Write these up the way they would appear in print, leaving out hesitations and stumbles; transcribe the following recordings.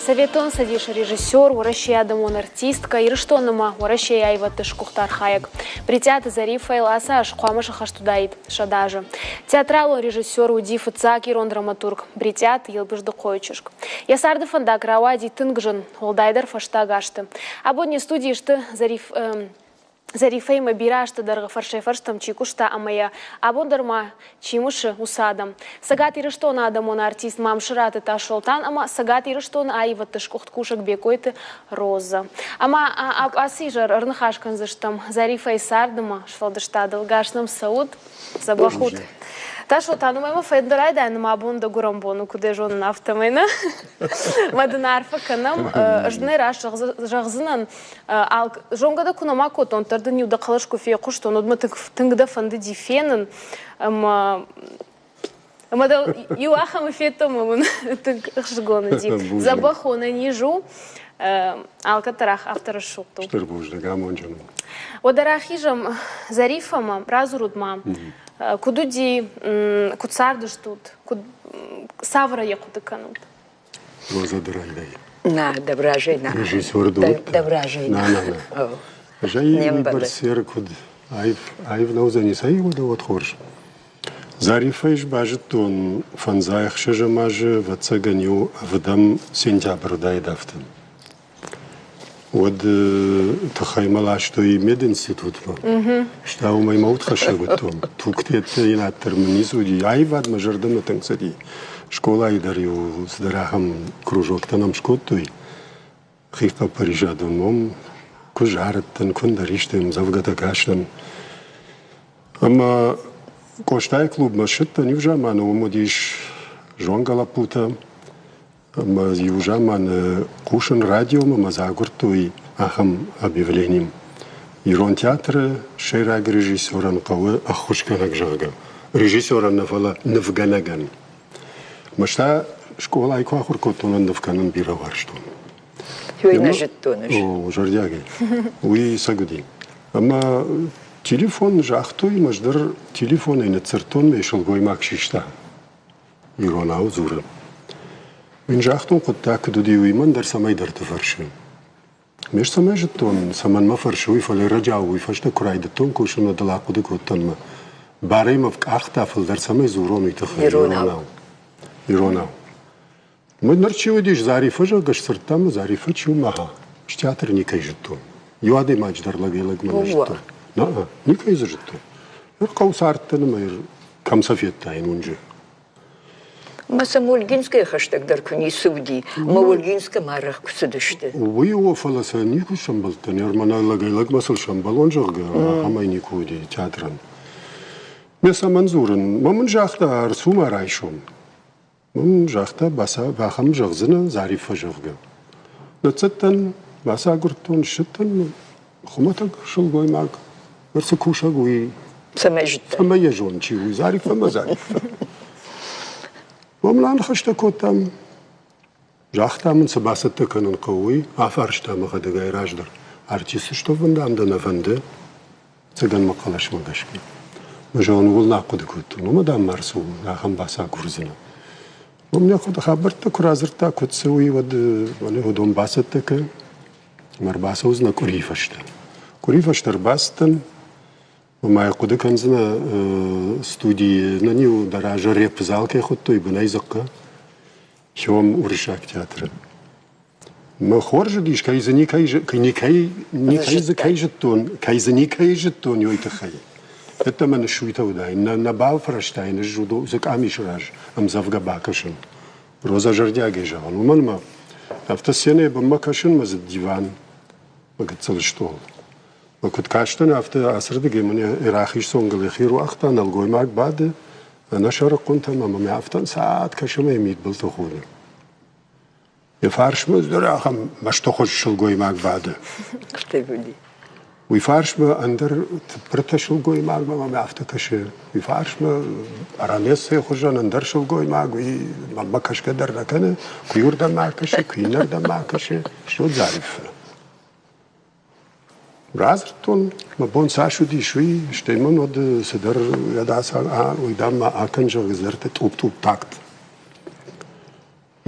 Советон Цӕдисы режиссер, Уӕрӕсейы адӕмон артисткӕ, Ирыстоны ма Уӕрӕсейы аивӕдты сгуыхт архайӕг Брытъиаты Зариффӕйыл ацы аз хъуамӕ сӕххӕст уыдаид 100 азы. Театралон режиссер уыди фыццаг ирон драматург Брытъиаты Елбыздыхъойы чызг. Йӕ царды фӕндаг рауади тынг зын, уӕлдайдӕр фӕстаг азты. Абон не студийы сты Зариф Зарифӕимӕ бирӕ азты дӕргъы фӕрсӕй-фӕрстӕм чи куыста ӕмӕ йӕ абон дӕр ма чи мысы, уыцы адӕм. Цӕгат Ирыстоны адӕмон артист Мамсыраты Тасолтан ӕмӕ Цӕгат Ирыстоны аивӕдты сгуыхт кусӕг Бекъойты Роза. Ӕмӕ ацы изӕр ӕрныхас кӕндзыстӕм Зарифӕйы цард ӕмӕ сфӕлдыстадыл. Гас нӕм цӕут, дзӕбӕх ут. Тасолтан, уымӕй мӕ фӕнды райдайын, мӕ абон дӕ гуырӕн бон у, куыд ӕй зонын, афтӕмӕй нӕ. Мӕ дын арфӕ кӕнӕм. Ӕз дын ӕй раст зӕгъдзынӕн, Зонгӕ дӕ куы нӕма кодтон, уӕддӕр дын-иу дӕ хъӕлӕс куы фехъуыстон, уӕд мӕ тынг дӕ фӕндыди фенын. Ӕмӕ ӕмӕ дӕ иу ахӕмы федтон ӕмӕ мын тынг ӕхсызгон уыди. Дзӕбӕх у, ӕнӕниз у. Алкӕддӕр афтӕ рӕсугъд у. Стыр бузныг, амонджын у. Уӕдӕ рахизӕм Зариффӕмӕ, радзурут ма, куыд уыди, куыд цардыстут, куыд цавӕр ӕй хъуыды кӕнут? Роза дӕр райдай. На, дображей на. Режиссер дут. Дображей на. На, на, на. Ӕз уыйбӕрц ер куыд аив, аив нӕ уыдзӕни, цӕй уӕдӕ уӕд хорз. Зарифӕй ӕз базыдтон фӕндзай ӕхсӕзӕм азы, ӕвӕццӕгӕн, иу ӕвдӕм сентябры уыдаид афтӕ. Уӕд тыххӕй мӕ ластой мединститутмӕ. Стӕй уымӕй мӕ удхӕссӕг уыдтон. Тугтӕ йын дӕр мын ницы уыди. Аивад мӕ зӕрдӕмӕ тынг цыди. Скъолайы дӕр-иу цыдӕр ахӕм кружоктӕ нӕм скодтой. Хихъӕппӕрисадон ном куы зарыдтӕн, куы ӕндӕр исты ӕмдзӕвгӕтӕ кастӕн. Ӕмӕ Къостайы клубмӕ ссыдтӕн иу заманы, уым уыдис зонгӕ лӕппутӕ. Ӕмӕ иу заманы хъусын радиомӕ ӕмӕ дзы агуырдтой ахӕм объявлени. Ирон театры сӕйраг режиссерӕн хъӕуы ӕххуысгӕнӕг, зӕгъгӕ. Режиссерӕн нӕ, фӕлӕ нывгӕнӕгӕн. Мӕ скъолайы куы ахуыр кодтон, уӕд ныв кӕнын бирӕ уарзтон. Уый нӕ зыдтон ӕз. О, зӕрдиагӕй. Уый цӕг уыди. Ӕмӕ телефон загътой, ӕмӕ ӕз дӕр телефонӕй ныдздзырдтон, мӕ сылгоймаг систа. Иронау дзуры. Мин загътон, хъуыддаг куыд уыди, уый мӕн дӕр цӕмӕйдӕрты фӕрсы. Ме цӕмӕй зыдтон, цӕмӕн мӕ фӕрсы, уый, фӕлӕ ӕрӕджиау уый фӕстӕ куы райдыдтон кусын, уӕд ыл ахъуыды кодтон мӕ барӕй мӕ къӕхтӕ фылдӕр цӕмӕй дзурон, уый тыххӕй. Иронау. Иронау. Ныр чи уыдис, Зариффӕ, зӕгъгӕ, сдзырдта мӕ, Зариффӕ чи у, мӕ ӕз театры никӕй зыдтон. Иу адӕймаджы дӕр лӕгӕй-лӕгмӕ нӕ зыдтон. Нӕ, никӕй дзы зыдтон. Ныр хъӕу цардтӕн ӕмӕ кӕм сӕ федтаин уынджы. Мӕ сӕм Ольгинскӕйы хӕстӕгдӕр куы ницы уыди, мӕ Ольгинскӕмӕ арӕх куы цыдысты. Уый о, фӕлӕ сӕ никуы сӕмбӕлдтӕн. Ӕрмӕ лӕгӕй-лӕгмӕ сыл сӕмбӕлон, зӕгъгӕ, ахӕмӕй никуы уыди театрӕн. Ме цӕмӕн дзурын? Мӕ мын загъта, ӕрцу ма райсом. Мын загъта, бахӕм зӕгъдзынӕ, Зариффӕ, зӕгъгӕ. Ныццыдтӕн, бацагуырдтон, ссыдтӕн хуымӕтӕг сылгоймаг, ныр цы кусӕг, уый. Цӕмӕй зыдта? Цӕмӕй йӕ зон, чи у Зариффӕ мӕ Зариффӕ. Уым аныхӕстӕ кодтам. Загъта мын, цы бацӕттӕ кӕнын хъӕуы, уый. Афарста мӕхӕдӕгӕй раздӕр. Артисты что фӕнды, дӕ нӕ фӕнды? Цӕгӕн мӕ хъӕлӕсмӕ гӕсгӕ. Мӕ зӕгъын, ууыл нӕ ахъуыды кодтон. Уымӕ дам ма ӕрцу, ахӕм бацагурдзынӕ. Уым нӕ хабӕрттӕ куы радзырдта, куыд цы, уый, уӕд мӕнӕ уыдон бацӕттӕ кӕн. Ӕмӕ ӕрбацӕудзынӕ къуырийы фӕстӕ. Къуырийы фӕстӕ ӕрбацыдтӕн, ӕмӕ хъуыды кӕндзынӕ студийы, нӕ-иу дӕ разы репзал кӕй хуыдтой, бынӕй дзыхъхъы, Сиом уырыссаг театры. Мӕ хорз уыдис, кӕй дзы никӕй, никӕй, никӕй дзы кӕй зыдтон, кӕй дзы никӕй зыдтон, уый тыххӕй. Ӕддӕмӕ ныссуйтӕ уыдаин, нӕ, нӕ бафӕрӕзтаин ӕз дзы къамисы раз ӕмдзӕвгӕ бакӕсын. Роза зӕрдиагӕй зӕгъын, уымӕн ӕмӕ афтӕ сценӕйы бынмӕ кӕсын мӕ дзы диван, мӕ гыццыл стъол. Мӕ куыд кастӕн, афтӕ ацырдыгӕй мын йӕ рахиз цонгыл йӕхи руагъта, нӕлгоймаг бады, ӕнӕсӕрыхъуынтӕм ӕмӕ мӕ афтӕ ӕнцад кӕсы ӕмӕ йӕ мидбылты худы. Йӕ фарсмӕ дӕр ахӕм мӕстыхуыз сылгоймаг бады. Уый фарсмӕ ӕндӕр тыппыртӕ сылгоймагмӕ мӕм афтӕ кӕсы. Уый фарсмӕ баронессӕйы хуызӕн ӕндӕр сылгоймаг, уый мӕнмӕ кӕсгӕ дӕр нӕ кӕны, куы иуырдӕм ма кӕсы, куы иннӕрдӕм ма кӕсы. Содзариффӕ. Радзырдтон, мӕ бон цас уыдис, уый, стӕй мын уӕд цыдӕр уый дам ма акӕн, зӕгъгӕ, цыдӕртӕ тъупп-тъупп такт.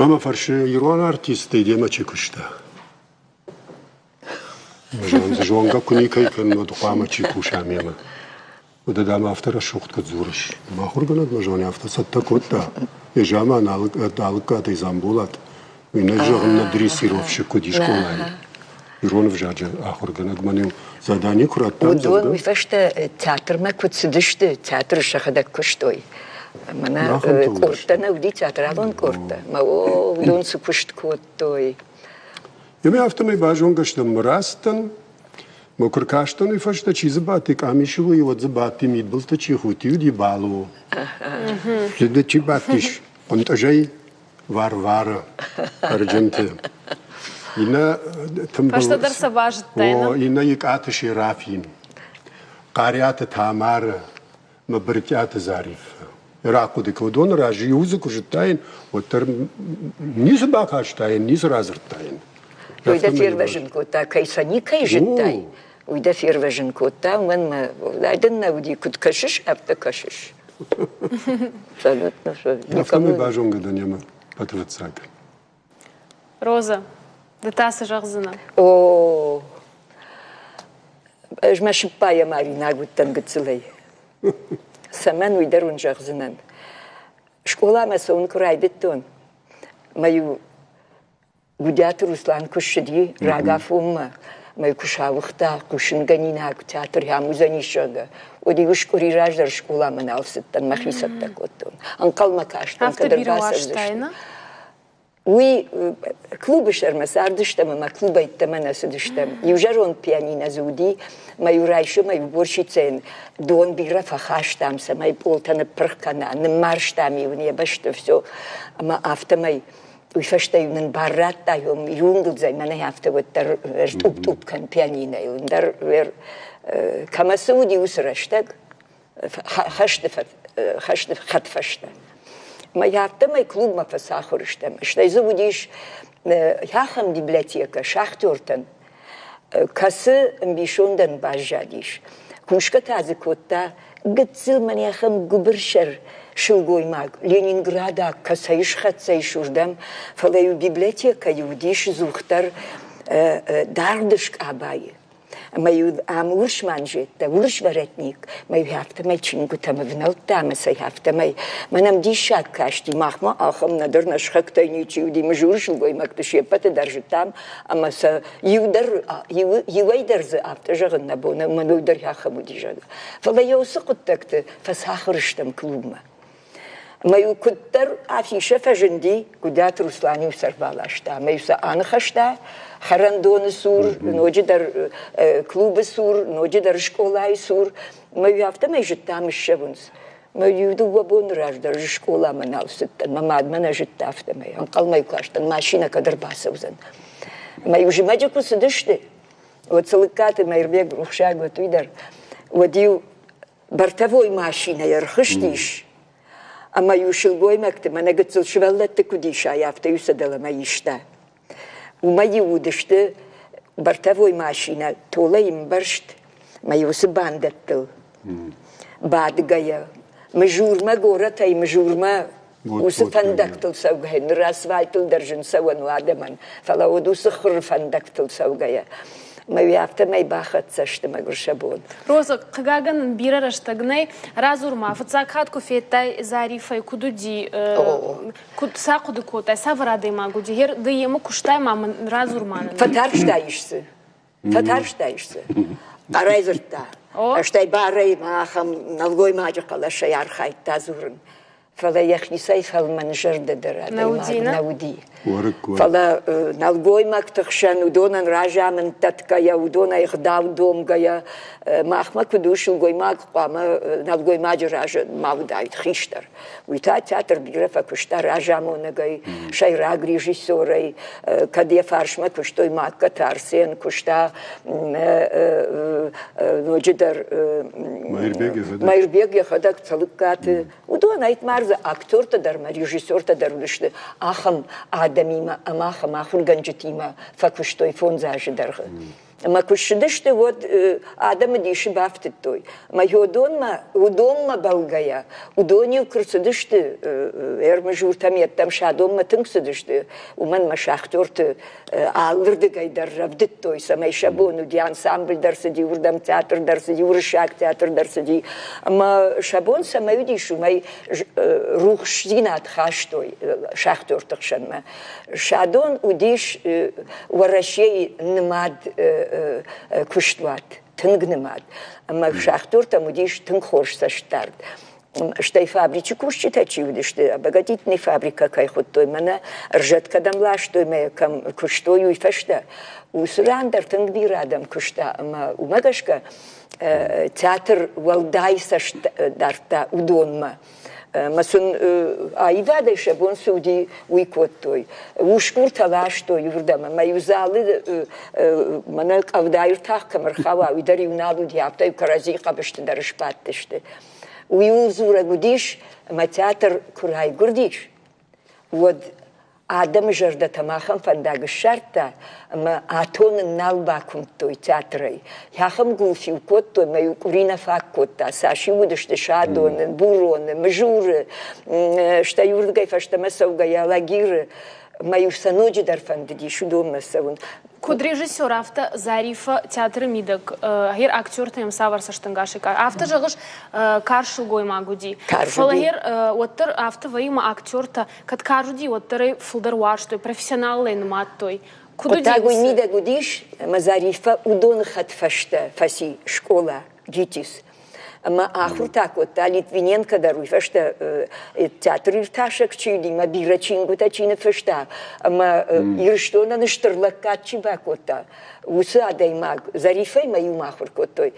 Мӕ фӕрсы, ирон артисттӕй демӕ чи куыста? Зонгӕ куы никӕй кӕнын, уӕд хъуамӕ чи куса мемӕ? Уӕдӕ дӕм афтӕ рӕсугъд куыд дзурыс? Мӕ ахуыргӕнӕг мӕ зоны, афтӕ цӕттӕ кодта. Йӕ заман Алыккатӕй Дзамболат, уый нӕ зӕгъын, нӕ дрессировщик уыди скъолайы. Ирон ӕвзаджы ахуыргӕнӕг мӕн-иу задание куы радта. Уыдон уый фӕстӕ театрмӕ куы цыдысты, театры сӕхӕдӕг куыстой. Мӕнӕ къордтӕ нӕ уыди, театралон къордтӕ. Мӕ о, уыдон цы куыст кодтой. Ӕмӕ афтӕмӕй базонгӕ стӕм рацыдтӕн. Мӕ куы ркастӕн уый фӕстӕ, чи дзы бадти къамисы, уый, уӕд дзы бадти мидбылты чи худти, уыди Балу. Ды чи бадтис хъуынтъызӕй Варвара Ӕрджынты. Иннӕ тымбыл... Фӕстӕдӕр сӕ базыдтай, О, иннӕ Икъаты Серафим, Хъариаты Тамары, мӕ Брытъиаты Зариффӕ. Рахъуыды кодтон, уыдоны раз иу дзы куы зыдтаин, уӕддӕр ницы бакастаин, ницы радзырдтаин. Уый дӕ фервӕзын кодта, кӕй сӕ никӕй зыдтай, уый дӕ фервӕзын кодта, уымӕн мӕ уӕлдай дын нӕ уыди, куыд кӕсыс, афтӕ кӕсыс. Афтӕмӕй базонгӕ дӕн йемӕ пӕтвыццаг. Роза, ды та цы зӕгъдзынӕ? О, ӕз мӕ сыппайӕ маринаг уыдтӕн гыццылӕй. Цӕмӕн, уый дӕр уын зӕгъдзынӕн. Скъоламӕ цӕуын куы райдыдтон, мӕ-иу Гуыдиаты Руслан куы ссыди рагафонмӕ, мӕ куы сауыгъта хъусынгӕнинаг театр ам уыдзӕнис, зӕгъгӕ, уӕд-иу къуыри раздӕр скъоламӕ нал цыдтӕн, мӕхи цӕттӕ кодтон. Ӕнхъӕлмӕ кастӕн, кӕд ӕрбацӕудзысты. Уый клубы сӕрмӕ цардыстӕм ӕмӕ клубӕй ӕддӕмӕ нӕ цыдыстӕм. Иу зӕронд пианино дзы уыди, мӕ-иу райсомӕй уборщицӕйӕн дон бирӕ фӕхастам, цӕмӕй пъолтӕ ныппырх кӕна, ныммарзтам-иу ын йӕ бӕсты все. Ӕмӕ афтӕмӕй уый фӕстӕ-иу нын бар радта, иунгылдзӕй мӕнӕй афтӕ уӕддӕр ӕртъупп-тъупп кӕн пианинойыл, ӕндӕр кӕмӕ цы уыди уыцы рӕстӕг, хӕсты хӕсты хӕдфӕстӕ. Мӕ афтӕмӕй клубмӕ фӕцахуыр стӕм. Стӕй дзы уыдис ахӕм библиотекӕ шахтертӕн, кӕцы ӕмбисондӕн баззадис. Кусгӕ та дзы кодта гыццыл мӕнӕ ахӕм гуыбырсӕр сылгоймаг, ленинградаг, кӕцӕй схӕццӕ ис уырдӕм, фӕлӕ-иу библиотекӕйы уыдис дзухдӕр даргъ скъабайы. Ӕмӕ-иу ӕм урс манжеттӕ, урс воротник, мӕ-иу афтӕмӕй чингуытӕм ӕвнӕлдта ӕмӕ сӕ афтӕмӕй мӕнӕм диссаг касти, махмӕ ахӕм нӕдӕр нӕ сыхӕгтӕй ничи уыди, мызуры сылгоймӕгты се ппӕты дӕр зыдтам ӕмӕ сӕ иу дӕр, иуӕй дӕр дзы афтӕ зӕгъын нӕ бон, ӕмӕ иу дӕр ахӕм уыди, зӕгъгӕ. Фӕлӕ йӕ уыцы хъуыддӕгты фӕцахуыр стӕм клубмӕ. Ӕмӕ-иу куыддӕр афишӕ фӕзынди, Гуыдиаты Руслан-иу сӕ ӕрбаласта ӕмӕ-иу сӕ аныхӕста хӕрӕндоны цур, ноджыдӕр клубы цур, ноджыдӕр скъолайы цур. Ӕмӕ-иу афтӕмӕй зыдтам, ссӕуынц. Мӕ иу дыууӕ боны раздӕр скъоламӕ нал цыдтӕн, мӕ мад мӕ нӕ зыдта афтӕмӕй. Ӕнхъӕлмӕ кастӕн, машинӕ кӕд ӕрбацӕудзӕн. Ӕмӕ-иу зымӕджы куы цыдысты, уӕд Цылыккаты Мӕирбег рухсаг уӕд уый дӕр, уӕд-иу бортовой машинӕйӕ ӕрхызтис, ӕмӕ-иу сылгоймӕгты мӕнӕ гыццыл сывӕллӕтты куыд исай, афтӕ-иу сӕ дӕлӕмӕ иста. Уымӕй-иу уыдысты бортовой машинӕ толӕй ӕмбӕрзт, мӕ-иу уыцы бандӕттыл бадгӕйӕ, Мызурмӕ горӕтӕй Мызурмӕ уыцы фӕндӕгтыл цӕугӕйӕ, ныр асфальтыл дӕр зын цӕуӕн у адӕмӕн, фӕлӕ уыд уыцы хур фӕндӕгтыл цӕугӕйӕ. Мӕ уый афтӕмӕй бахӕццӕ сты мӕгуыр сӕ бон. Роза, хъыгагӕн ын бирӕ рӕстӕг нӕй. Радзур ма, фыццаг хатт куы федтай Зарифӕй, куыд уыди, куыд цы ахъуыды кодтай, цавӕр адӕймаг уыди? Ды йемӕ куыстай ма мын радзур ма нын. Фӕтарстаис дзы. Фӕтарстаис дзы. Хъӕрӕй дзырдта. Стӕй барӕй ахӕм нӕлгоймаджы хъӕлӕсӕй архайдта дзурын. Фӕлӕ йӕхицӕй фӕлмӕнзӕрдӕдӕр адӕймаг нӕ уыди. Фӕлӕ нӕлгоймӕгты хсӕн уыдонӕн разамынд дӕтгӕйӕ, уыдонӕй ӕгъдау домгӕйӕ, махмӕ куыд у сылгоймаг хъуамӕ нӕлгоймаджы разы ма уыдаид хистӕр. Уый та театр бирӕ фӕкуыста разамонӕгӕй, сӕйраг режиссерӕй, кӕд йӕ фарсмӕ куыстой Магкаты Арсен, куыста ноджыдӕр Мӕирбег йӕхӕдӕг Цӕлыккаты. Уыдон ӕйтмар дзы актертӕ дӕр ӕмӕ режиссертӕ дӕр уыдысты ахӕм адӕмимӕ ӕмӕ ахӕм ахуыргӕнджытимӕ фӕкуыстой фондз азы дӕргъы. Ӕмӕ куы ссыдысты, уӕд адӕмы дисы бафтыдтой. Ӕмӕ уыдонмӕ, уыдонмӕ бӕлгӕйӕ, уыдон-иу куы рцыдысты Ӕрмызуртӕм йеддӕм Садонмӕ тынг цыдысты, уымӕн ӕмӕ шахтерты алырдыгӕй дӕр рӕвдыдтой, цӕмӕй сӕ бон уыди, ансамбль дӕр цыди, уырдӕм театр дӕр цыди, уырыссаг театр дӕр цыди. Ӕмӕ сӕ бон цӕмӕй уыдис, уымӕй рухсдзинад хастой шахтерты хсӕнмӕ. Садон уыдис Уӕрӕсейы нымад куыстуат, тынг нымад. Ӕмӕ шахтертӕм уыдис тынг хорз цӕстдард. Стӕй фабричы кусджытӕ чи уыдысты, обогатительный фабрикӕ кӕй хуыдтой, мӕнӕ ӕрзӕт кӕдӕм ластой мӕ кӕм куыстой, уый фӕстӕ. Уыцы ран дӕр тынг бирӕ адӕм куыста ӕмӕ уымӕ гӕсгӕ театр уӕлдай цӕст дардта уыдонмӕ. Ӕмӕ сын аивадӕй сӕ бон цы уыди, уый кодтой. Усгуртӕ ластой уырдӕм ӕмӕ-иу залы мӕнӕ къӕвдайы ртах кӕм ӕрхауа, уый дӕр-иу нал уыди, афтӕ-иу кӕрӕдзийы хъӕбысты дӕр сбадтысты. Уый дзурӕг уыдис, ӕмӕ театр куы райгуырдис, уӕд адӕмы зӕрдӕтӕм ахӕм фӕндаг ссардта, ӕмӕ атонын нал бакуымдтой театрӕй. Ахӕм гуылф-иу кодтой, ӕмӕ-иу къуыри нӕ фаг кодта. Цас-иу уыдысты Садоны, Буроны, Мызуры, стӕй уырдыгӕй фӕстӕмӕ цӕугӕйӕ Лагиры. Ӕмӕ-иу сӕ ноджыдӕр фӕндыдис уыдонмӕ цӕуын. Куыд режиссер, афтӕ Зарифа театры мидӕг гъер актертӕм цавӕр цӕстӕнгас Афтӕ зӕгъыс, карз сылгоймаг уыди. Фӕлӕ гъер уӕддӕр афтӕ вӕййы ӕмӕ актертӕ кӕд карз уыди, уӕддӕр ӕй фылдӕр уарзтой, профессионалӕй нымадтой. Куыд уыди? Хъуыддаг уый мидӕг уыдис, ӕмӕ Зарифа уыдоны хӕдфӕстӕ фӕци скъола ГИТИС. Ӕмӕ ахуыр та кодта Литвиненко дӕр, уый фӕстӕ театр иртасӕг чи уыди, мӕ бирӕ чингуытӕ чи ныффыста, ӕмӕ Ирыстонӕн стыр лӕггад чи бакодта, уыцы адӕймаг Зарифӕимӕ иумӕ ахуыр кодтой.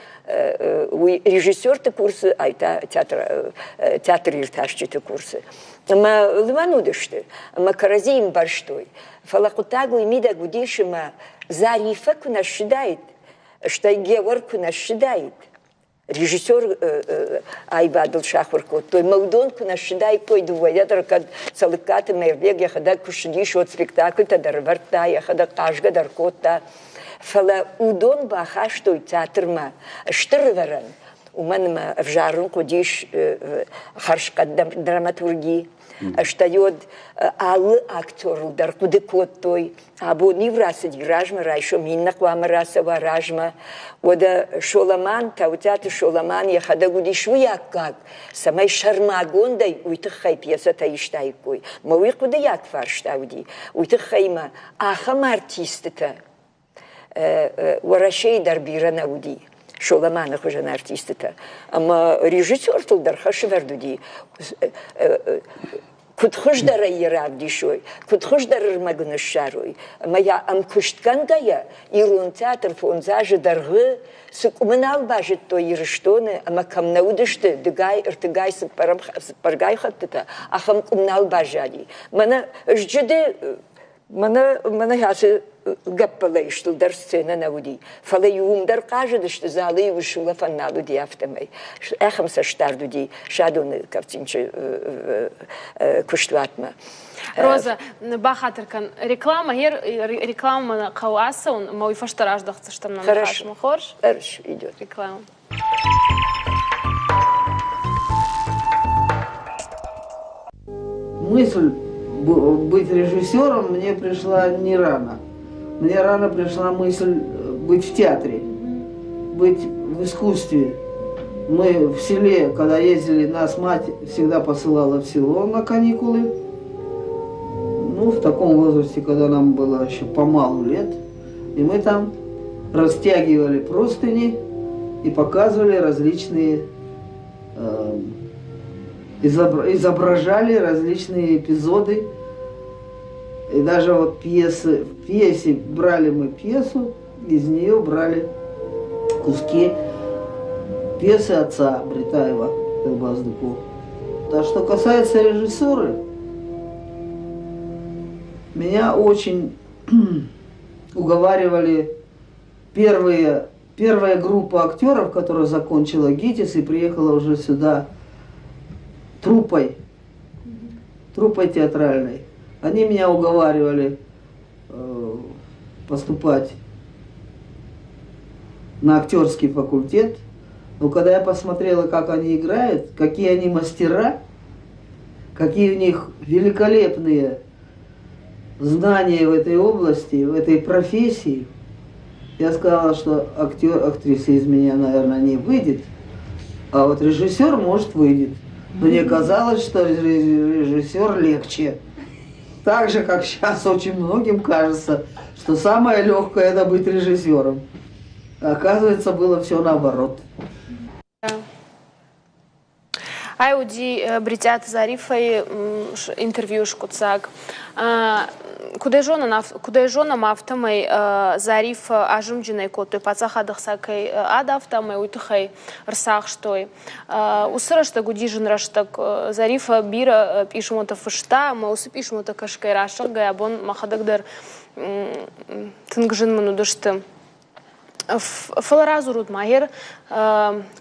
Уый режиссерты курсы, ай та театр иртасджыты курсы. Ӕмӕ лымӕн уыдысты, ӕмӕ кӕрӕдзийы ӕмбӕрстой. Фӕлӕ хъуыддаг уый мидӕг уыдис, ӕмӕ Зарифӕ куы нӕ ссыдаид, стӕй Геор куы нӕ ссыдаид, режиссер аивадыл сахуыр кодтой, мӕ уыдон куы нӕ ссыдаиккой дыууӕйӕ дӕр, кӕд Цӕлыккаты Мӕирбег йӕхӕдӕг куы ссыдис, уӕд спектакльтӕ дӕр ӕвӕрдта, йӕхӕдӕг хъазгӕ дӕр кодта. Фӕлӕ уыдон бахастой театрмӕ стыр ӕвӕрӕн, уымӕн ӕмӕ ӕвзарын хъуыдис хӕрзхъӕд драматурги. Стӕй уӕд алы актерыл дӕр хъуыды кодтой, абон-иу рацыди размӕ, райсом иннӕ хъуамӕ рацӕуа размӕ. Уӕдӕ Соламан, Таутиаты Соламан йӕхӕдӕг уыдис уый аккаг, цӕмӕй сӕрмагондӕй уый тыххӕй пьесӕтӕ истаиккой. Мӕ уый хъуыдыйаг фарста уыди. Уый тыххӕй ма ахӕм артистытӕ Уӕрӕсейы дӕр бирӕ нӕ уыди Соламаны хуызӕн артистытӕ. Ӕмӕ режиссертыл дӕр хӕсвӕрд уыди, куыд хуыздӕрӕй йӕ равдисой, куыд хуыздӕр ӕрмӕг ын ссарой. Ӕмӕ йӕ ӕмкуыстгӕнгӕйӕ ирон театр фондз азы дӕргъы цы къуымы нал базыдтой Ирыстоны ӕмӕ кӕм нӕ уыдысты дыгай, ӕртыгай, цыппӕргай хӕттытӕ, ахӕм къуым нал баззади. Мӕнӕ Зджыды Мӕнӕ, мӕнӕ ацы гӕппӕлӕй стылдӕр сценӕ нӕ уыди, фӕлӕ-иу уым дӕр хъазыдысты, залы-иу сулӕфӕн нал уыди, афтӕмӕй. Ахӕм цӕстдард уыди Садоны Кавцинчы куыстуатмӕ. Роза, бахатыр кӕн, реклама, рекламамӕ хъӕуы ацӕуын, ӕмӕ уый фӕстӕ раздӕхдзыстӕм нӕ ныхасмӕ. Хорз? Хорошо, идет. Реклама. Мысль быть режиссером мне пришла не рано. Мне рано пришла мысль быть в театре, быть в искусстве. Мы в селе, когда ездили, нас мать всегда посылала в село на каникулы. Ну, в таком возрасте, когда нам было еще помалу лет. И мы там растягивали простыни и показывали различные, изображали различные эпизоды. И даже вот пьесы, в пьесе брали мы пьесу, из нее брали куски пьесы отца Бритаева Елбаздыку. А что касается режиссуры, меня очень уговаривали первая группа актеров, которая закончила ГИТИС и приехала уже сюда труппой, труппой театральной. Они меня уговаривали поступать на актерский факультет. Но когда я посмотрела, как они играют, какие они мастера, какие у них великолепные знания в этой области, в этой профессии, я сказала, что актер, актриса из меня, наверное, не выйдет, а вот режиссер, может, выйдет. Мне казалось, что режиссер легче. Так же, как сейчас очень многим кажется, что самое легкое – это быть режиссером. Оказывается, было все наоборот. Ай уыди Бритъиаты Зарифӕйы интервью скъуыддзаг. Куыдӕй зонӕм, афтӕмӕй Зариф азымджынӕй кодтой, паддзахады хца кӕй адавта ӕмӕ уый тыххӕй ӕрцахстой. Уыцы рӕстӕг уыди зын рӕстӕг. Зарифӕ бирӕ пъисмотӕ фыста ӕмӕ уыцы пъисмотӕ кӕсгӕйӕ расыгъгӕйӕ абон мӕхӕдӕг дӕр тынг зын мын уыдысты. Фӕлӕ радзурут ма, гъер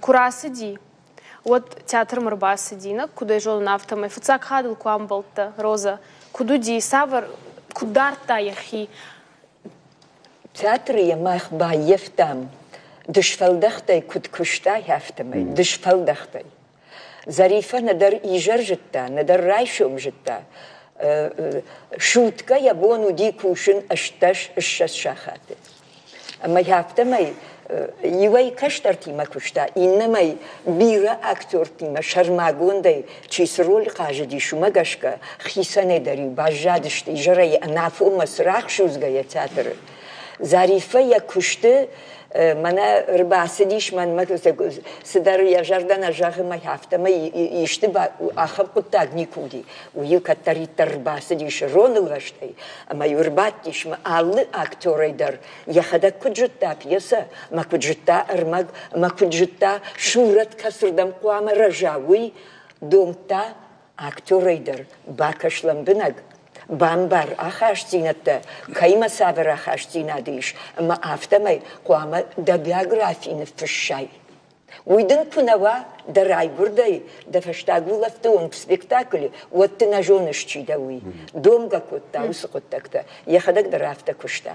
куы рацыди, уӕд театрмӕ ӕрбацыди, нӕ куыд ӕй зонын, афтӕмӕй фыццаг хатт ыл куы амбӕлдтӕ, Розӕ, куыд уыди, цавӕр, куыд дардта йӕхи? Театры йӕ мах баййӕфтам, дысфӕлдӕхтӕй куыд куыстай, афтӕмӕй, дысфӕлдӕхтӕй. Зарифӕ нӕдӕр изӕр зыдта, нӕдӕр райсом зыдта. Суткӕ йӕ бон уыди кусын 18-20 сахаты. Ӕмӕ афтӕмӕй иуӕй кӕстӕртимӕ куыста, иннӕмӕй бирӕ актертимӕ сӕрмагондӕй чи цы роль хъазыдис, уымӕ гӕсгӕ хицӕнӕй дӕр-иу баззадысты изӕрӕй ӕнафонмӕ цырагъ судзгӕйӕ театры. Зариффӕ йӕ куысты мӕнӕ ӕрбацыдис мӕнмӕ цыдӕр йӕ зӕрдӕ нӕ зӕгъы мӕ афтӕмӕй исты ахӕм хъуыддаг никуы уыди. Уый-иу кӕддӕриддӕр ӕрбацыдис ронылвӕстӕй ӕмӕ-иу ӕрбадтис мӕ алы актерӕй дӕр йӕхӕдӕг куыд зыдта пьесӕ ӕмӕ куыд зыдта ӕрмӕг ӕмӕ куыд зыдта сурӕт кӕцырдӕм хъуамӕ рӕза, уый домдта актерӕй дӕр бакӕс лӕмбынӕг, бамбар ахастдзинӕдтӕ, кӕимӕ цавӕр ахастдзинад ис, ӕмӕ афтӕмӕй хъуамӕ дӕ биографи ныффыссай. Уый дын куы нӕ уа дӕ райгуырдӕй дӕ фӕстаг улӕфты онг спектаклы, уӕд ды нӕ зоныс, чи дӕ, уый. Домгӕ кодта уыцы хъуыддӕгтӕ, йӕхӕдӕг дӕр афтӕ куыста.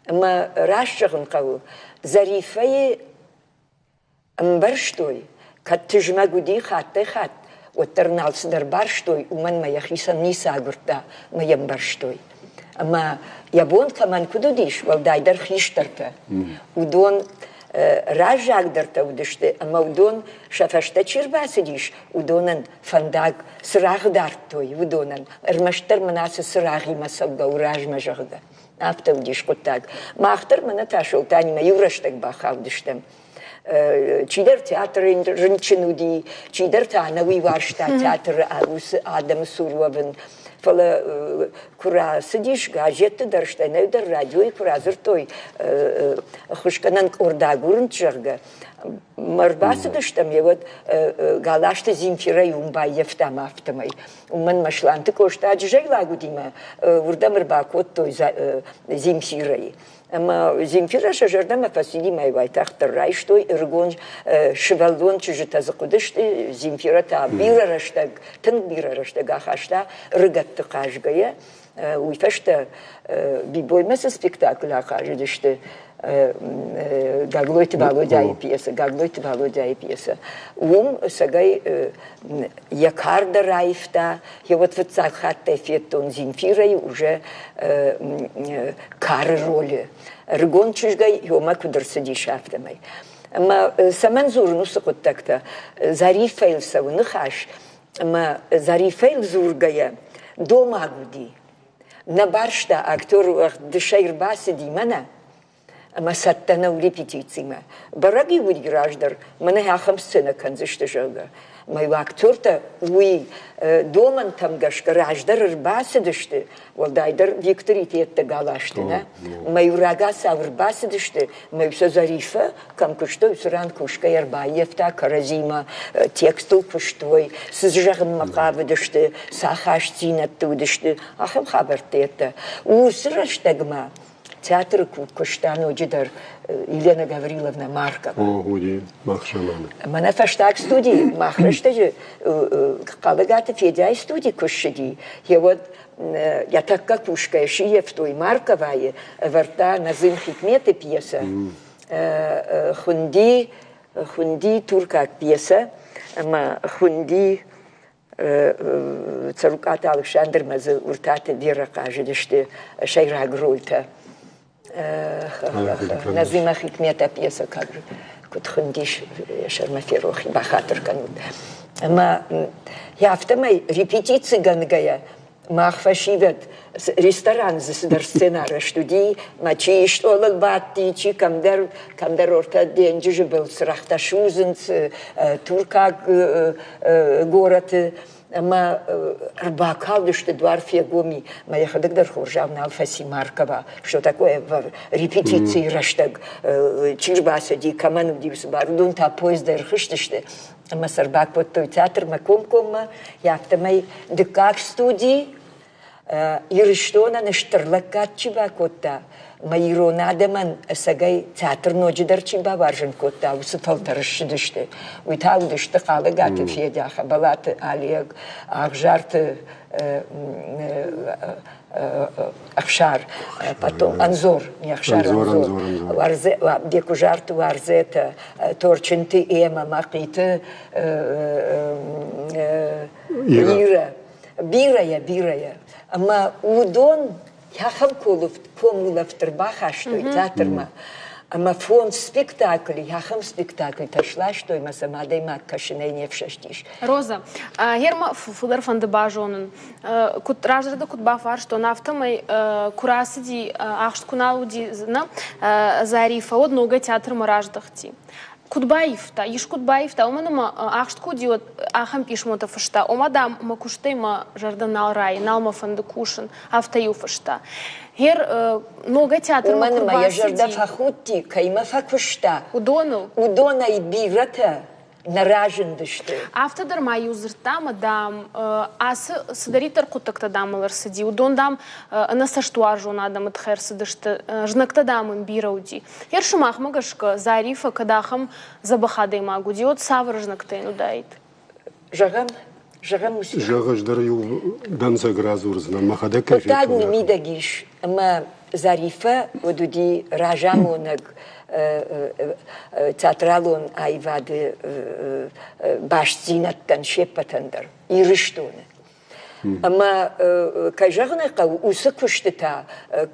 Ӕмӕ раст зӕгъын хъӕуы, Зарифӕйы ӕмбӕрстой, кӕд тызмӕг уыди хаттӕй-хатт, уӕддӕр ын алцыдӕр барстой, уымӕн мӕ йӕхицӕн ницы агуырдта, мӕ йӕ ӕмбӕрстой. Ӕмӕ йӕ бон кӕмӕн куыд уыдис, уӕлдайдӕр хистӕртӕ, уыдон раззагдӕртӕ уыдысты ӕмӕ уыдон сӕ фӕстӕ чи рбацыдис, уыдонӕн фӕндаг цырагъ дардтой, уыдонӕн ӕрмӕстдӕр мын ацы цырагъимӕ цӕугӕ у размӕ, зӕгъгӕ. Афтӕ уыдис хъуыддаг. Мах дӕр мӕнӕ Тасолтанимӕ иу рӕстӕг бахаудыстӕм. Чидӕр театры рынчын уыди, чидӕр та ӕнӕуый уарзта театры уыцы адӕмы цур уӕвын. Фӕлӕ куы рацыдис газетты дӕр, стӕй дӕр радиойы куы радзырдтой ӕххуысгӕнӕн къорд агурынц, зӕгъгӕ, ӕрбацыдыстӕм, йе уӕд Галазты Земфирӕйы уым баййӕфтам афтӕмӕй. Уымӕн мӕ Сланты Къоста джызӕйлаг уыди мӕ уырдӕм ӕрбакодтой Земфирӕйы. Ӕмӕ Земфирӕ сӕ зӕрдӕмӕ фӕцыди мӕ уайтагъддӕр райстой ӕрыгон сывӕллон чызджытӕ дзы хъуыдысты. Земфирӕ та бирӕ рӕстӕг, тынг бирӕ рӕстӕг ахаста ӕрыгӕтты хъазгӕйӕ. Уый фӕстӕ Бибоймӕ цы спектакль ахъазыдысты, Гаглойты Валодяйы пьесӕ, Гаглойты Валодяйы пьесӕ, уым ӕцӕгӕй йӕ кар дӕр аивта, йӕ уӕд фыццаг хаттӕй федтон Земфирӕйы уже кары ролы. Ӕрыгон чызгӕй ёмӕ куыд ӕрцыдис, афтӕмӕй. Ӕмӕ цӕмӕн дзурын уыцы хъуыддӕгтӕ? Зариффӕйыл цӕуы ныхас, ӕмӕ Зариффӕйыл дзургӕйӕ домаг уыди. Нӕ барста актер дысӕй ӕрбацыди мӕнӕ, ӕмӕ цӕттӕ нӕу репетицимӕ. Бӕрӕг-иу уыди раздӕр, мӕнӕ ахӕм сценӕ кӕндзысты, зӕгъгӕ. Мӕ актертӕ уый домӕнтӕм гӕсгӕ раздӕр ӕрбацыдысты, уӕлдайдӕр Викториты ӕддӕг аласты, нӕ? Мӕ-иу рагацау ӕрбацыдысты, мӕ-иу сӕ Зариффӕ кӕм куыстой, уыцы ран кусгӕйӕ ӕрбаййӕфта кӕрӕдзимӕ, текстыл куыстой, цы зӕгъынмӕ хъавыдысты, цы ахастдзинӕдты уыдысты, ахӕм хабӕрттӕ йедтӕ. Уыцы рӕстӕгмӕ театры куыста ноджыдӕр Елена Гавриловна Маркова. О, уыди мах заманы. Мӕнӕ фӕстаг студи, мах рӕстӕджы Хъалыгаты Федяйы студи куы ссыди, йе уӕд йӕ тӕккӕ кусгӕйӕ сыййӕфтой Марковайы, ӕвӕрдта Назым Хикметы пьесӕ. Хуынди, хуынди туркаг пьесӕ ӕмӕ хуынди Цӕрукъаты Алыксандрмӕ дзы Уыртаты Вера хъазыдысты сӕйраг рольтӕ. Назима Хикмета пьесӕ куыд хуындис, йӕ сӕрмӕ ферох, бахатыр кӕнут. Ӕмӕ афтӕмӕй репетицигӕнгӕйӕ мах фӕсивӕд ресторан дзы цыдӕр сценӕ арӕзт уыди, мӕ чи стъолыл бадти, чи кӕмдӕр, кӕмдӕр ортӕ денджызы был цырӕгътӕ судзынц, туркаг горӕты ӕмӕ ӕрбакалдысты, дуар фегом и, мӕ йӕхӕдӕг дӕр хорзау нал фӕци Маркова, что такое репетицийы рӕстӕг чи рбацыди, кӕмӕн уыди уыцы бар, уыдон та поездӕй ӕрхызтысты ӕмӕ сӕ ӕрбакодтой театрмӕ комкоммӕ, афтӕмӕй дыккаг студи Ирыстонӕн стыр лӕггад чи бакодта, мӕ ирон адӕмӕн ӕцӕгӕй театр ноджыдӕр чи бауарзын кодта, уыцы фӕлтӕр ссыдысты. Уый та уыдысты Хъалыгаты Федя, Хӕбӕлаты Олег, Ӕгъзарты Ӕхсар, потом Анзор, не Ӕхсар, Анзор, Бекуызарты Уарзетӕ, Торчынты Эмма, Мӕхъиты Ира. Бирӕйӕ, бирӕйӕ. Ӕмӕ уыдон ахӕм комулӕфт ӕрбахастой театрмӕ. Ӕмӕ фондз спектакли, ахӕм спектакльтӕ сластой, ӕмӕ сӕм адӕймаг кӕсынӕй не фсӕстис. Роза, гъер мӕ фылдӕр фӕнды базонын, куыд раздӕр дӕ куыд бафарстон, афтӕмӕй куы рацыди, ахст куы нал уыди нӕ Зарифӕ, уӕд ногӕй театрмӕ раздӕхти. Куыд баивта, искуыд баивта, уымӕн ӕмӕ ахст куы уыди, уӕд ахӕм писмотӕ фыста, ома, дам, мӕ куыстӕй мӕ зӕрдӕ нал райы, нал мӕ фӕнды кусын, афтӕ-иу фыста. Гъер ногӕй театрмӕ Уымӕн куы ӕмӕ йӕ зӕрдӕ рбацыди, фӕхудти, кӕимӕ фӕкуыста, уыдоныл. Уыдонӕй бирӕтӕ нӕ разындысты. Афтӕ дӕр ма-иу дзырдта ӕмӕ, дам, ацы цыдӕриддӕр хъуыддӕгтӕ, дам, ыл ӕрцыди, уыдон, дам, ӕнӕцӕстуарзон адӕмы тыххӕй ӕрцыдысты, знӕгтӕ, дам, ын бирӕ уыди. Гъер сымахмӕ гӕсгӕ, Зарифӕ кӕд ахӕм дзӕбӕх адӕймаг уыди, уӕд цавӕр знӕгтӕ йын уыдаид? Зӕгъӕм, зӕгъӕм, уыцы Зӕгъ, ӕз дӕр иу дӕнцӕг радзурдзынӕн, мӕхӕдӕг кӕй Хъуыддаг федтон. уый мидӕг ис, ӕмӕ Зарифӕ уӕд уыди разамонӕг театралон аивады бастдзинӕдтӕн се ппӕтӕн дӕр Ирыстоны. Ӕмӕ, кӕй зӕгъын ӕй хъӕуы, уыцы куыстытӕ,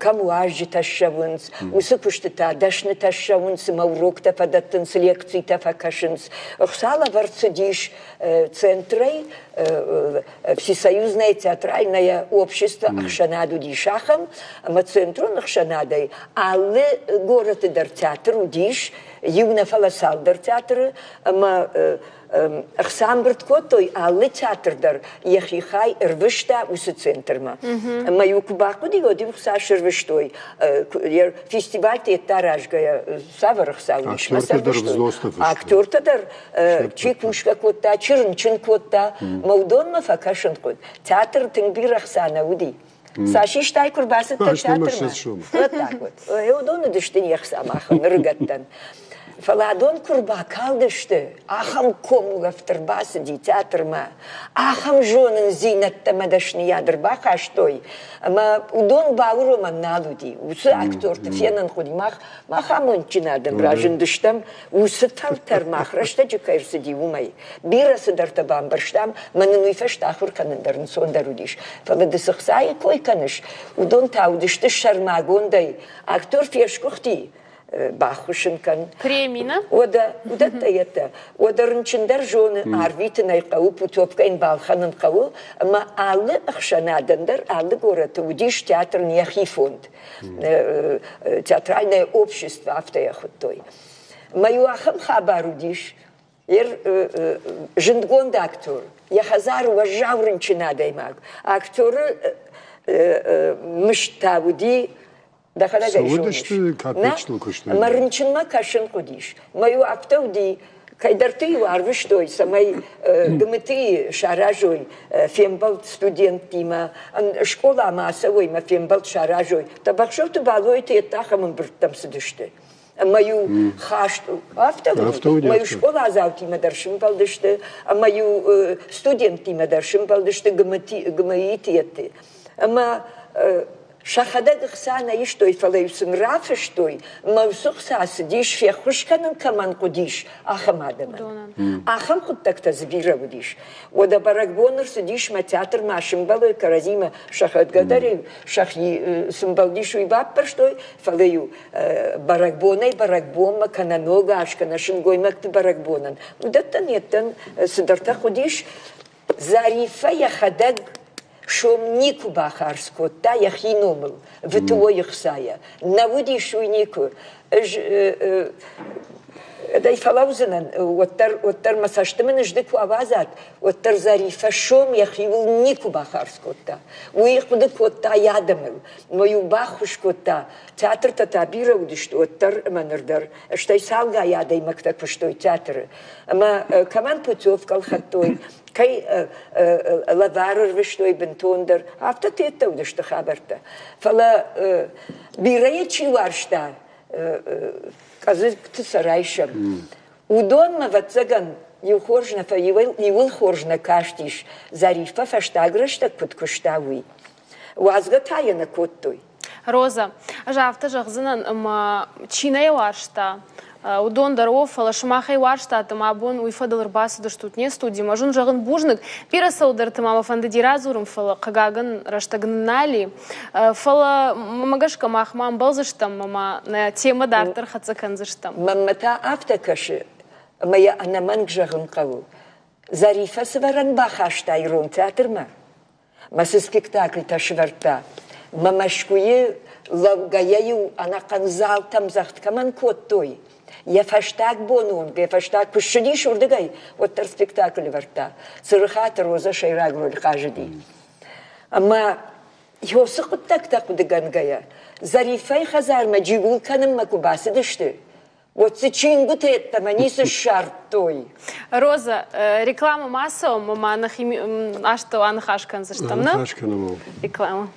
кӕм уазджытӕ ссӕуынц, уыцы куыстытӕ дӕснытӕ ссӕуынц ӕмӕ уроктӕ фӕдӕттынц, лекцитӕ фӕкӕсынц. Ӕхца лӕвӕрд цыдис центрӕй, Всесоюзное театральное общество ӕхсӕнад уыдис ахӕм, ӕмӕ центрон ӕхсӕнадӕй алы горӕты дӕр театр уыдис, иу нӕ фӕлӕ цалдӕр театры, ӕмӕ ӕхца ӕмбырд кодтой, алы театр дӕр йӕхи хай ӕрвыста уыцы центрмӕ. Ӕмӕ-иу куы бахъуыди, уӕд-иу ӕхца сӕрвыстой. Фестивальты йеддӕ аразгӕйӕ цавӕр ӕхца уыдис? Актертӕ дӕр чи кусгӕ кодта, чи рынчын кодта, мӕ уыдонмӕ фӕкӕсын хъуыд. Театр тынг бирӕ хца нӕ уыди. Цас истай куы рбацыдтӕ театрмӕ? Вот так вот. Уыдон уыдысты не хца махӕн, ӕрыгӕттӕн. Фӕлӕ адон куы рбакалдысты, ахӕм комулӕфт ӕрбацыди театрмӕ, ахӕм зонындзинӕдтӕ мӕ дӕсныйад ӕрбахастой, ӕмӕ уыдон бауромӕн нал уыди. Уыцы актерты фенын хъуыди. Мах, мах амондджын адӕм разындыстӕм, уыцы фӕлтӕр мах рӕстӕджы кӕй ӕрцыди, уымӕй. Бирӕ цыдӕртӕ бамбӕрстам, мӕ нын уый фӕстӕ ахуыр кӕнын дӕр ӕнцондӕр уыдис. Фӕлӕ ды цы хцайы кой кӕныс, уыдон та уыдысты сӕрмагондӕй. Актер фесгуыхти, баххуыс ын кӕн. Преми, нӕ? Уӕдӕ, уыдӕттӕ йедтӕ. Уӕдӕ рынчын дӕр зоны, арвитын ӕй хъӕуы, путевкӕ йын балхӕнын хъӕуы, ӕмӕ алы ӕхсӕнадӕн дӕр, алы горӕты уыдис театрӕн йӕхи фонд. Театральное общество, афтӕ йӕ хуыдтой. Мӕ иу ахӕм хабар уыдис, зындгонд актер, йӕ хӕдзары уӕззау рынчын адӕймаг. Актеры мызд та уыди дӕхӕдӕг ӕй зоныс. Капечтыл куыстой. Мӕ рынчынмӕ кӕсын хъуыдис. Мӕ-иу афтӕ уыди, кӕйдӕрты-иу арвыстой, цӕмӕй ГМТ-йы саразой фембӕлд студенттимӕ, скъоламӕ ацӕуой мӕ фембӕлд саразой. Тӕбӕхсӕуты Балойты йеддӕ ахӕм ӕмбырдтӕм цыдысты. Ӕмӕ-иу хаст афтӕ уыди, ӕмӕ-иу скъоладзаутимӕ дӕр сымбӕлдысты, ӕмӕ-иу студенттимӕ дӕр сымбӕлдысты ГМИ-ты. Ӕмӕ Сӕхӕдӕг ӕхца нӕ истой, фӕлӕ-иу сын рафыстой, мӕ уыцы хца цыдис, феххуыс кӕнын кӕмӕн хъуыдис, ахӕм адӕмӕн. Ахӕм хъуыддӕгтӕ дзы бирӕ уыдис. Уӕдӕ бӕрӕгбон ӕрцыдис мӕ театрмӕ сымбӕлой кӕрӕдзимӕ сӕхӕдгӕ дӕр-иу сӕхи сымбӕлдис, уый баппӕрстой, фӕлӕ-иу бӕрӕгбонӕй бӕрӕгбонмӕ кӕнӕ Ног аз, кӕнӕ сылгоймӕгты бӕрӕгбонӕн уыдӕттӕн йедтӕн цыдӕртӕ хъуыдис. Зариффӕ йӕхӕдӕг сом никуы бахардз кодта йӕхи номыл ВТО-йы хцайӕ. Нӕ уыдис уый никуы. Ӕз ӕй фӕлӕудзынӕн, уӕддӕр, уӕддӕр мӕ цӕсты мын ызды куы ауадзат, уӕддӕр Зариффӕ сом йӕхиуыл никуы бахардз кодта. Уый хъуыды кодта йӕ адӕмыл, ӕмӕ-иу баххуыс кодта. Театртӕ та бирӕ уыдысты уӕддӕр ӕмӕ ныр дӕр. Стӕй цалгай адӕймӕгтӕ куыстой театры. Ӕмӕ кӕмӕн путевкӕ ӕлхӕдтой, кӕй лӕвар ӕрвыстой бынтондӕр, афтӕ теттӕ уыдысты хабӕрттӕ. Фӕлӕ бирӕйы чи уарзта, къӕдзыгты сӕ райсӕм, уыдонмӕ, ӕвӕццӕгӕн, иу хорз нӕ иуыл хорз нӕ кастис, Зариффӕ фӕстаг рӕстӕг куыд куыста, уый. Уадзгӕ та йӕ нӕ кодтой. Роза, ӕз афтӕ зӕгъдзынӕн, ӕмӕ чи нӕ йӕ уарзта, уыдон дӕр о, фӕлӕ сымахӕй уарзтат ӕмӕ абон уый фӕдыл ӕрбацыдыстут не студимӕ. Ӕз уын зӕгъын бузныг. Бирӕ цӕуылдӕрты ма мӕ фӕндыди радзурын, фӕлӕ, хъыгагӕн, рӕстӕг нын нал и. Фӕлӕ, мӕ гӕсгӕ, мах ма ӕмбӕлдзыстӕм ӕмӕ нӕ темӕ дарддӕр хӕццӕ кӕндзыстӕм. Мӕнмӕ та афтӕ кӕсы, ӕмӕ йӕ ӕнӕмӕнг зӕгъын хъӕуы. Зариффӕ цы вӕрӕн бахаста ирон театрмӕ, Мӕ цы спектакльтӕ сывӕрдта, мӕ Мӕскуыйы лӕугӕйӕ-иу ӕнӕхъӕн залтӕм дзӕгъд кӕмӕн кодтой, йӕ фӕстаг боны онг, йӕ фӕстаг куы ссыдис уырдыгӕй, уӕддӕр спектакль ӕвӕрдта. Цырыхаты Розӕ сӕйраг роль хъазыди. Ӕмӕ уыцы хъуыддӕгтӕ хъуыдыгӕнгӕйӕ, Зариффӕйы хӕдзармӕ джигул кӕнынмӕ куы бацыдысты, Уӕд дзы чингуытӕ йеддӕмӕ ницы ссардтой. Роза, рекламӕ ма цӕуӕм ӕмӕ нӕхи астӕу аныхас кӕндзыстӕм, нӕ? Аныхас кӕнӕм. Реклама.